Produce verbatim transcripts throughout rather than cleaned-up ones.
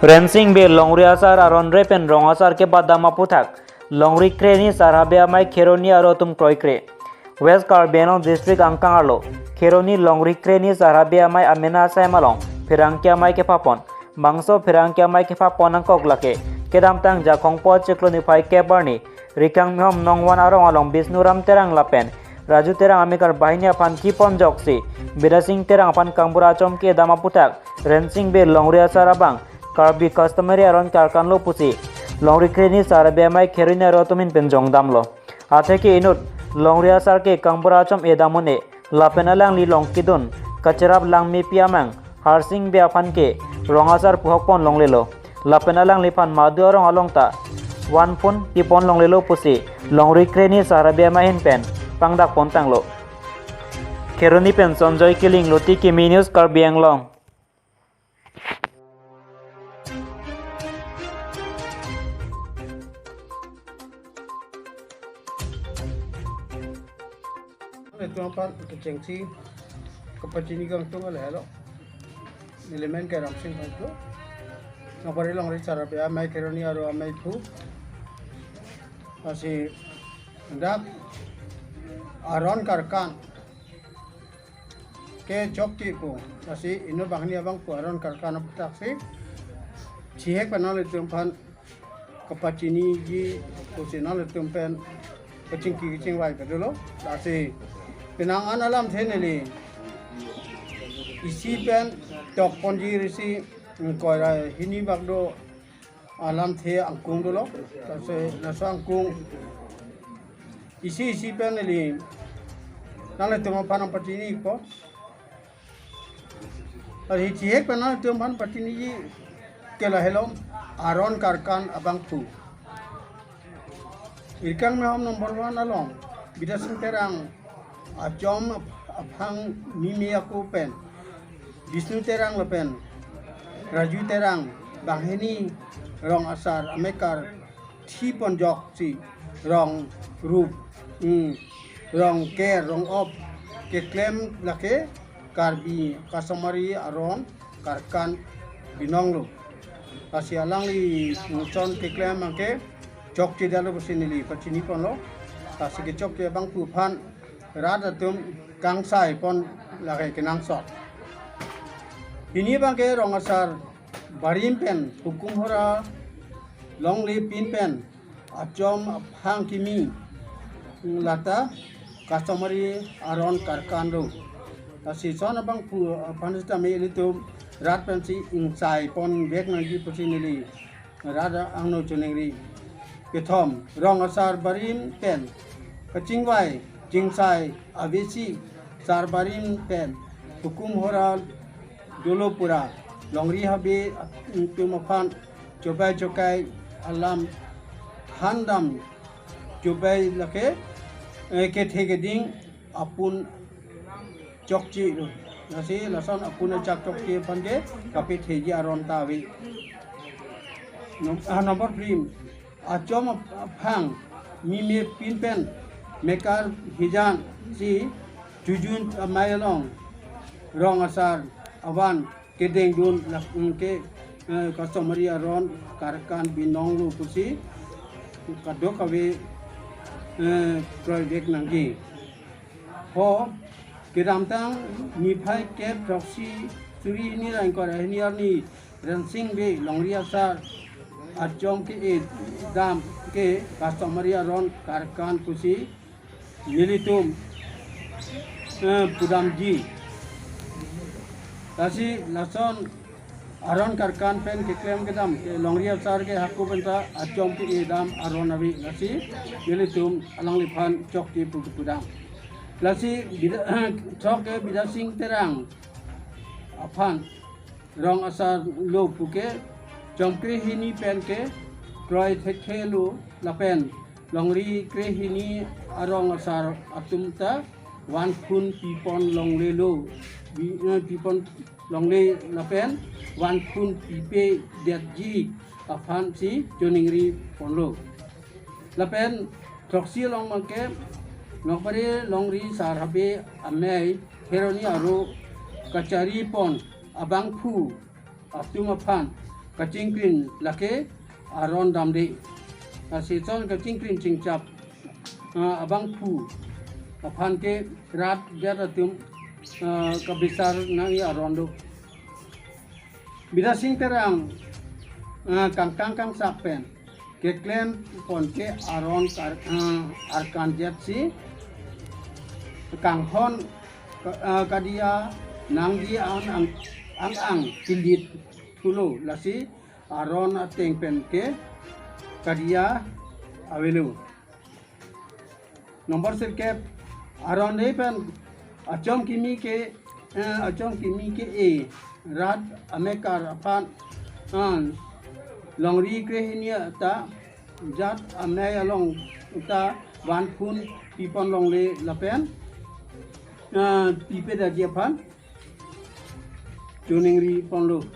Rensing Bey longri asar aron re pen rong asar kebadam aputhak longri krehini Sar Habe amei Kheroni aro atum kroikre. West Karbi Anglong District angkang arlo Kheroni longri krehini Sar Habe amei amena asai malong pherangke amei kephapon. Bangso pherangke amei kephapon angkok lake kedamtang Jakhong po chiklo niphai kep arni Rikang Mehom Nongvan arong along Bisnu Ram Terang lapen Raju Terang amekar banghini aphan kipon joksi Bidya Sing Terang aphan kangbura achom kedam aputhak Rensing Bey longri asar abang Karbi customary aron karkan lo pusi longri krehini Sar Habe amei Kheroni aro atum ahin pen jongdamlo. Atheke inut longri asar ke kangbura achom edam un-e lapen alangli long kedun kacherap Langmepi amang Harsing Bey aphan ke rong asar puhokpon longlelo. Lapen alangliphan madu arong along ta van phun pipon longlelo pusi longri krehini Sar Habe amei ahin pen pangdakpon tanglo. Kheroni pen Sanjoy Killing, Luti Kimi News, Karbi Anglong. Nanglitum aphan kechengsi kapachini kangtung ale helo. Neli men ke Ramsing Hongklo. Nongpari longri Sar Habe amei Kheroni aro ameiphu. Lasi dak aron karkan kechokche pu. Lasi inut banghini abangphu aron karkan aputhak si chihek pen nanglitum aphan kapachiniji pusi nanglitum pen kachingki kachingvai padolo. Lasi penang an alamthe neli isi pen tokponji risi ingkoi ra hini bak do alamthe angkung dolo. Lasi laso angkung isi isi pen neli nanglitum aphan nangpachinipo. Lasi chihek pen nanglitum aphan pachiniji ke lahelo aron karkan abangphu. Rikang Mehom number one along Bidya Sing Terang achom aphang mimi ako pen Bisnu Terang lapen Raju Terang banghini rong asar amekar thipon joksi rong rup, hmm, rong ker rong op keklem lake Karbi customary aron karkan binong lo. Lasi alangli muchon keklem abangke chokche detlo pusi neli pachiniponlo. Lasi kechokche abangphu aphan rat atum kangsaipon lake kenangsot. Hini abangke rong asar barim pen hukum hora longle pin pen achom aphang kimi lata customary aron karkan do. Lasi lason abangphu aphan sitame ilitum rat pensi ingsaipon-vek nangji pusi neli rat angno choningri. Kethom, rong asar barim pen kachingvai chingsai avesi sar barim pen hukum hora dolo pura longri habe atum aphan chobai chokai alam handam chobai lake, eh, kethe keding apun chokche do. Lasi lason apun chak chokche aphan ke kapetheji aron ta ave. Nom-, ah, number three, achom aphang mimi pin pen mekar hijan si chujun amei along rong asar avan kedengdun lake, eh, customary aron karkan binong lo pusi kadokave, eh, kroi-vek nangji. Ho, kedamtang niphai kep throksi suri hini ra ingkoi ra hini arni Rensing Bey longri asar achom ke-e dam ke customary aron karkan pusi nelitum, eh, pudamji. Lasi lason aron karkan pen keklem kedam ke longri asar ke hako penta achom ke-e dam aron ave, lasi nelitum alangliphan chokche pu kepudam. Lasi Bida-, throk ke Bidya Sing Terang aphan rong asar lo puke chomkre hini pen ke kroi thekthe lo lapen longri krehini arong asar atum ta van phun pipon longlelo, bi-, eh, pipon longle lapen van phun pipe detji aphan si choningri ponlo. Lapen throksi along abangke Nokpare longri Sar Habe amei Kheroni aro kachari pon abangphu atum aphan kachingkrin lake aron damde. Lasi lason kachingkrin chingchap, ah, abangphu aphan ke rat jat atum, ah, kabisar nangji aron do. Bidya Sing Terang, ah, kangkang kangsak pen keklem pon ke aron kar-, ah, arkan jet si kanghon ka-, ah, kadiya nangji an ang, ang ang kilit thulo, lasi aron ateng pen ke kadiya avelo. Nombor sirkep, aron re pen achom kimi ke, eh, achom kimi ke-e rat amekar aphan, ah, longri krehini ta jat amei along ta vanphun pipon longle lapen, ah, pipe daji aphan choningri ponlo.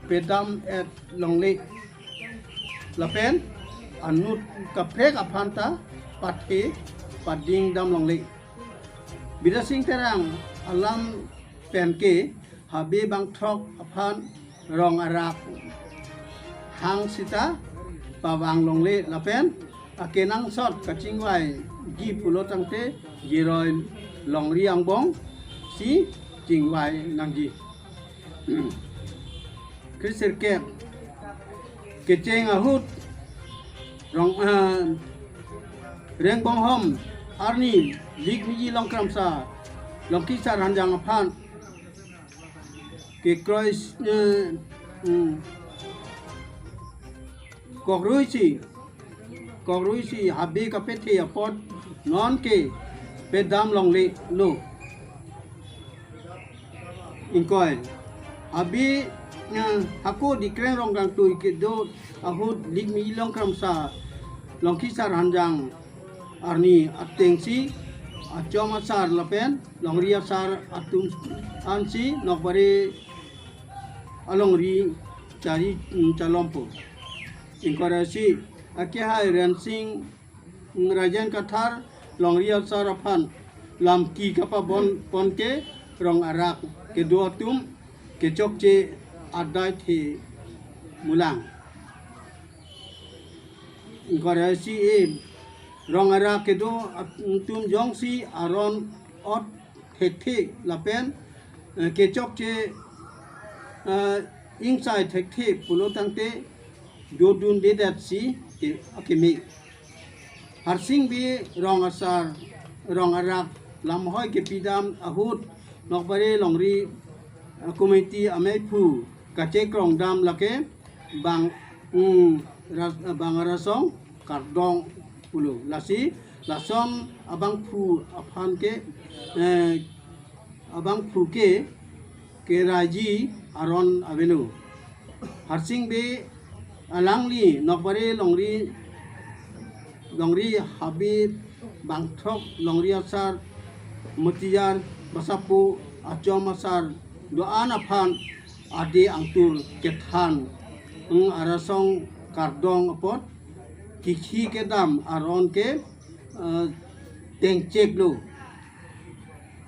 Pedam et longle lapen anut kaprek aphan ta pathe pading dam longle. Bidya Sing Terang alam pen ke habe bangthrok aphan rong arak hang sita pavang longle lapen akenangsot kachingvaiji pulo tangte jiroi longri angbong si chingvai nangji. Kresirkep, kecheng ahut rong, ah, Rengbonghom arni Likmiji Longkramsa Longkisar Hanjang aphan kekroi, eh, mm, kokruisi, kokruisi habe kapethe apot non ke pedam longle lo. Ingkoi, habe, eh, hako Dikreng Rongkangtui kedo ahut Likmiji Longkramsa Longkisar Hanjang arni atengsi achom asar lapen longri asar atum ansi Nokbare alongri chari, mm, chalompo. Ingkoi ra isi, akehai Rensing, mm, Rajen Kathar longri asar aphan lamki kapabon pon ke rong arak kedo atum kechokche adai the mulang. Ingkoi ra isi-e, rong arak kedo atum jongsi aron ot thekthe lapen, eh, kechokche, eh, ingsai thekthe pulo tangte dodundedet si ke, akeme. Harsing Bey rong asar, rong arak lamhoi kepidam ahut Nokbare longri, eh, committee ameiphu kachekrong dam lake bang, mm, ras-, bang arasong kardom pulo. Lasi lason abangphu aphan ke, eh, abangphu ke keraiji aron avelo. Harsing Bey alangli Nokbare longri, longri habe bangthrok longri asar Motijhar Basapo achom asar do-an aphan ade angtur kethan, mm, arasong kardom apot kikhi kedam aron ke, eh, tengcheklo.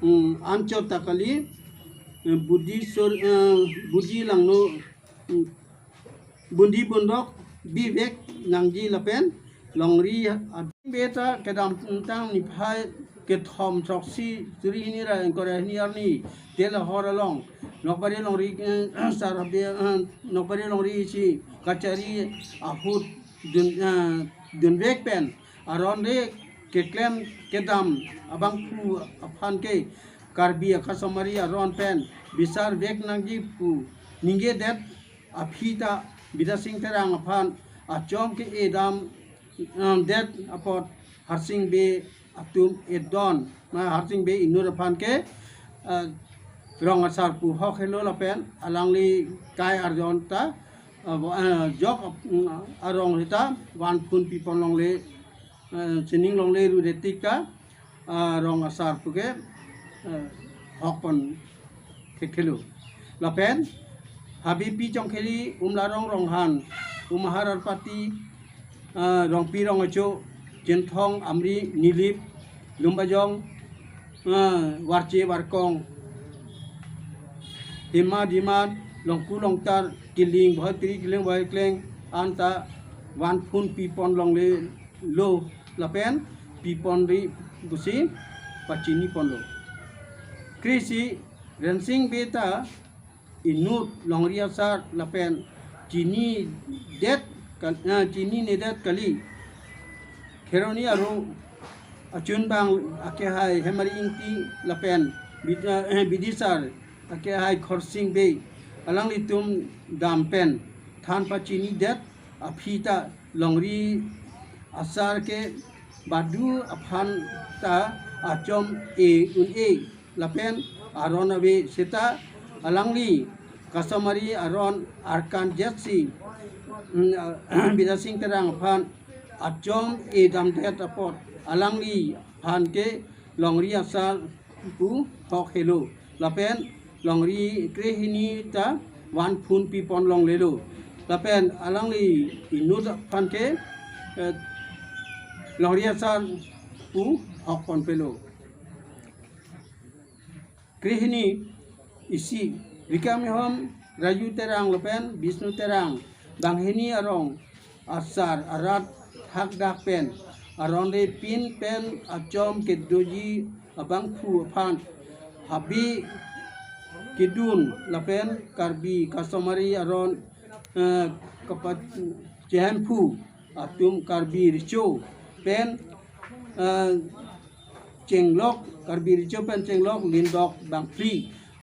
Mm, anchot ta kali, eh, budi sor, eh, budi langno, mm, bundi bundok bivek nangji lapen longri ad-, beta kedamtang niphai kethom throksi suri hini ra ingkoi ra hini arni Delahor along Nokbare longri, eh, sar habe, eh, Nokbare longri isi kachari ahut dun, eh, dunvek pen aron re keklem kedam abangphu aphan ke Karbi akasomari aron pen bisar vek nangji pu ningjedet aphi ta Bidya Sing Terang aphan achom ke-e dam, um, det apot Harsing Bey atum edon, na Harsing Bey inut aphan ke, uh, rong asar pu hok helo lapen alangli kai arjon ta, uh, bo-, uh, jok, um, arong sita vanphun pipon longle, uh, sining longle rudetik ta, ah, rong asar pu ke, eh, hok pon thekthe lo. Lapen Habipi Chongkheli, Umlarong Ronghan, Umahar Arpati, ah, Rongpi Rongacho, Chinthong, Amri, Nilip, Lumbajong, ah, Warche Warkong, Hima Dimat, longku longtar, kiling bohai tri, kiling bohai kleng anta vanphun pipon longlelo lapen piponri pusi pachiniponlo. Krehini Rensing Bey ta inut longri asar lapen chinidet kal-, eh, chininedet kali. Kheroni aro achunbang akehai Hemari Ingti lapen bid-, eh, bidisar akehai Khorsing Bey alanglitum dam pen than pachinidet aphi ta longri asar ke badu aphan ta achom e un-e lapen aron ave seta alangli customary aron arkan jetsi, mm, Bidyasing Terang aphan achom e damdet apot alangli aphan ke longri asar pu hok helo lapen longri krehini ta vanphun pipon longlelo lapen alangli inut aphan ke, eh, longri asar pu hok ponpelo. Krehini isi Rikam Ihom Raju Terang lapen Bisnu Terang banghini arong asar arat hakdak pen aron repin pen achom kedoji abangphu aphan habe kedun lapen Karbi customary aron, eh, kapat chehemphu atum Karbi Recho pen, eh, chenglok, Karbi Recho pen chenglok lindok bangphli